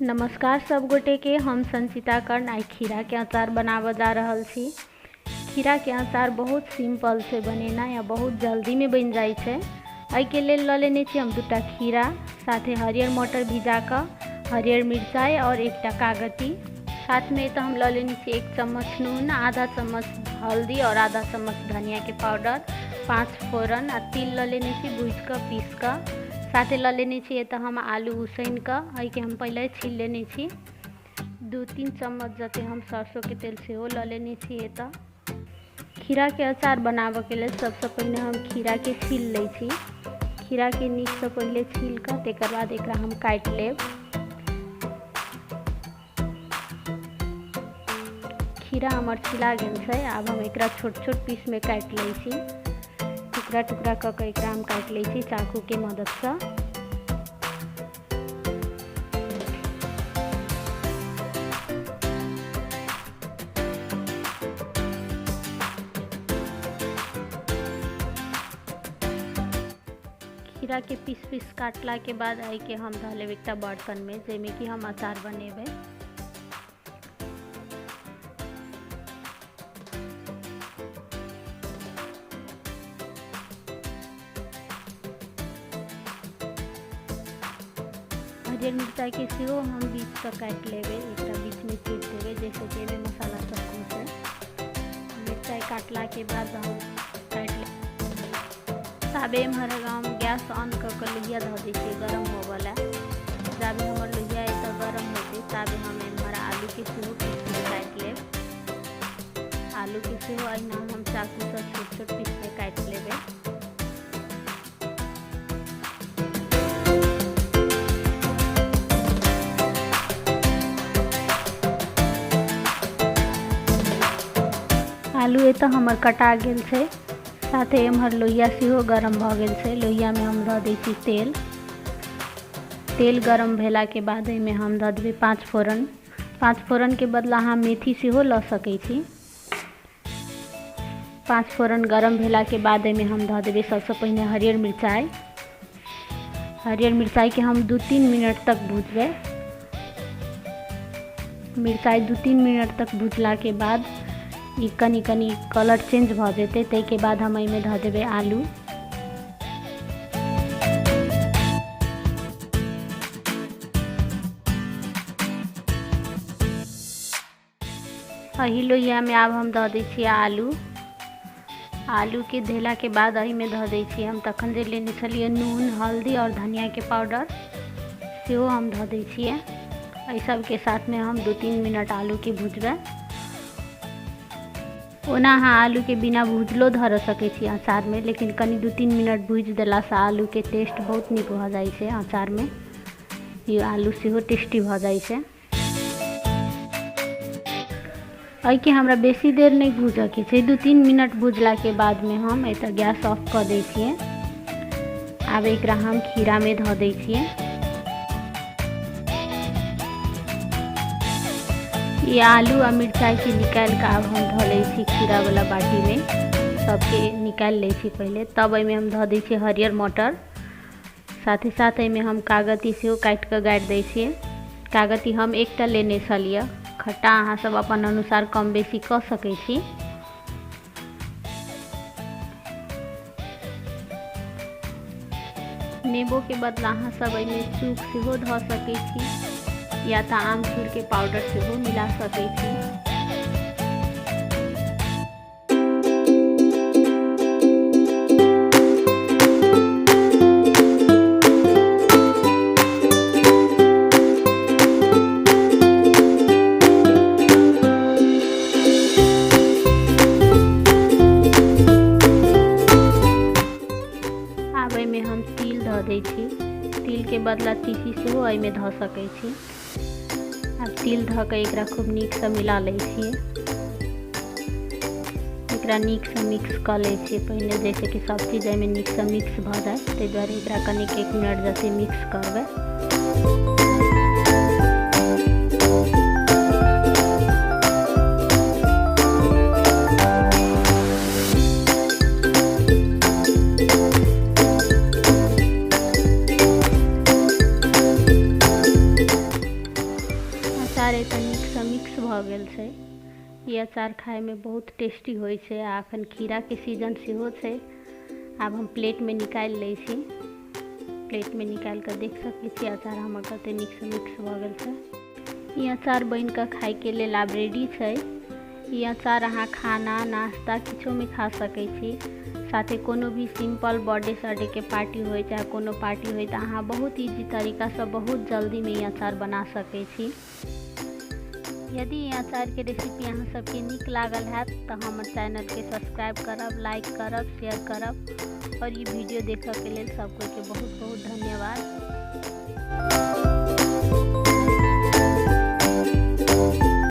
नमस्कार सब गोटे के, हम संचिता कर्ण आइ खीरा के अचार बनाबऽ जा रहल छी। खीरा के अचार बहुत सिंपल छै बनेनाइ आ बहुत जल्दी में बनि जाइ छै। एहिके लेल लऽ लेने छी हम दूटा खीरा, साथे हरियर मटर भिजा कऽ, हरियर मिरचाइ और एकटा कागती। साथ में एतऽ हम लऽ लेने छी 1 चम्मच नून, आधा चम्मच हल्दी और आधा चम्मच धनिया के पाउडर, 5 फोरन आ तिल लऽ लेने छी भूजि कऽ पीस कऽ। साथे लऽ लेने छी एतऽ हम आलू उसैन कऽ, एहिके हम पहिले छील लेने छी। 2-3 चम्मच जते हम सरसों के तेल सेहो लऽ लेने छी। एतऽ खीरा के अचार बनाबऽके लेल सबसँ पहिने हम खीरा के छील लै छी। खीरा के नीकसँ पहिले छील कऽ तकर बाद एकरा हम काटि लेब। खीरा हमर छिला गेल छै, आब हम एकरा छोट छोट पीस में काटि लै छी। टुकड़ा टुकड़ा कऽ कऽ एकरा हम काटि लै छी चाकू के मददसँ। खीरा के पीस पीस काटला के बाद एहिके हम धऽ लेब एकटा बर्तन में, जाहिमे कि हम अचार बनेबै। हरियर मिरचाई के सेहो हम बीच से काटि लेबै, एकटा बीच में चीर देबै, जाहिसँ कि एहिमे मसाला सब घुसै। मिरचाई काटला के बाद हम काटि लेबै। ताबे एम्हर हम गैस ऑन कऽ कऽ लोहिया धऽ दै छियै गरम होबऽ लए। जाबे हमर लोहिया एतऽ गरम होतै ताबे हम एम्हर आलूके सेहो पीस पीस काटि लेब। आलूके सेहो अहिना हम चाकूसँ छोट छोट पीसमे काटि लेबै। आलू एतऽ हमर कटा गेल छै, साथे एम्हर लोहिया सेहो गरम भऽ गेल छै। लोहियामे हम दऽ दै छी तेल। तेल गरम भेलाके बाद एहिमे हम दऽ देबै 5 फोरन। 5 फोरनके बदला अहाँ मेथी सेहो लऽ सकै छी। 5 फोरन गरम भेलाके बाद एहिमे हम दऽ देबै सबसँ पहिने हरियर मिरचाइ। हरियर मिरचाइके हम 2-3 मिनट तक भुजबै। मिरचाइ 2-3 मिनट तक भुजलाके बाद ई कनि कनि कलर चेंज भऽ जेतै, ताहिके बाद हम एहिमे धऽ देबै आलू। एहि लोहियामे आब हम दऽ दै छियै आलू। आलूके धेलाके बाद एहिमे धऽ दै छियै हम तखन जे लेने छलियै नून, हल्दी आओर धनियाके पाउडर सेहो हम धऽ दै छियै। एहि सबके साथमे हम 2-3 मिनट आलूके भुजबै। ओना अहाँ आलूके बिना भुजलो धऽ सकै छी अचारमे, लेकिन कनि 2-3 मिनट भुजि देलासँ आलूके टेस्ट बहुत नीक भऽ जाइ छै अचारमे। ई आलू सेहो टेस्टी भऽ जाइ छै। एहिके हमरा बेसी देर नहि भूजऽके छै। 2-3 मिनट भुजलाके बादमे हम एतऽ गैस ऑफ कऽ दै छियै। आब एकरा हम खीरामे धऽ दै छियै। ई आलू आ मिरचाइके निकालि कऽ आब हम धऽ लै छी खीरावला बाटीमे। सबके निकालि लै छी पहिले, तब एहिमे हम धऽ दै छियै हरियर मटर। साथ ही साथ एहिमे हम कागती सेहो काटि कऽ गाड़ि दै छियै। कागती हम एकटा लेने छलियै, खट्टा अहाँ सब अपन अनुसार कम बेसी कऽ सकै छी। नेबोके बदला अहाँ सब एहिमे चूक सेहो धऽ सकै छी, या तऽ आमचूरके पाउडर सेहो मिला सकै छी। आब एहिमे हम तिल धऽ दै छी। तिलके बदला तीसी सेहो एहिमे धऽ सकै छी। आब तिल धऽ कऽ एकरा खूब नीकसँ मिला लै छियै। एकरा नीकसँ मिक्स कऽ लै छियै पहिने, जाहिसँ कि सब चीज एहिमे नीकसँ मिक्स भऽ जाय, ताहि दुआरे एकरा कनिक 1 मिनट जते मिक्स करबै। अचार खाइमे बहुत टेस्टी होइ छै आ अखन खीराके सीजन सेहो छै। आब हम प्लेटमे निकालि लै छी। प्लेटमे निकालि कऽ देख सकै छी अचार हमर कते नीकसँ मिक्स भऽ गेल छै। ई अचार बनि कऽ खाइके लेल आब रेडी छै। ई अचार अहाँ खाना नाश्ता किछोमे खा सकै छी। साथे कोनो भी सिम्पल बर्थडे सर्डे के पार्टी होइ चाहे कोनो पार्टी होइ तऽ अहाँ बहुत इजी तरीकासँ बहुत जल्दीमे ई अचार बना सकै छी। यदि ई अचारके रेसिपी अहाँ सबके नीक लागल हैत तऽ हमर चैनलके सब्सक्राइब करब, लाइक करब, शेयर करब और ई वीडियो देखऽके लेल सब कोइके बहुत बहुत धन्यवाद।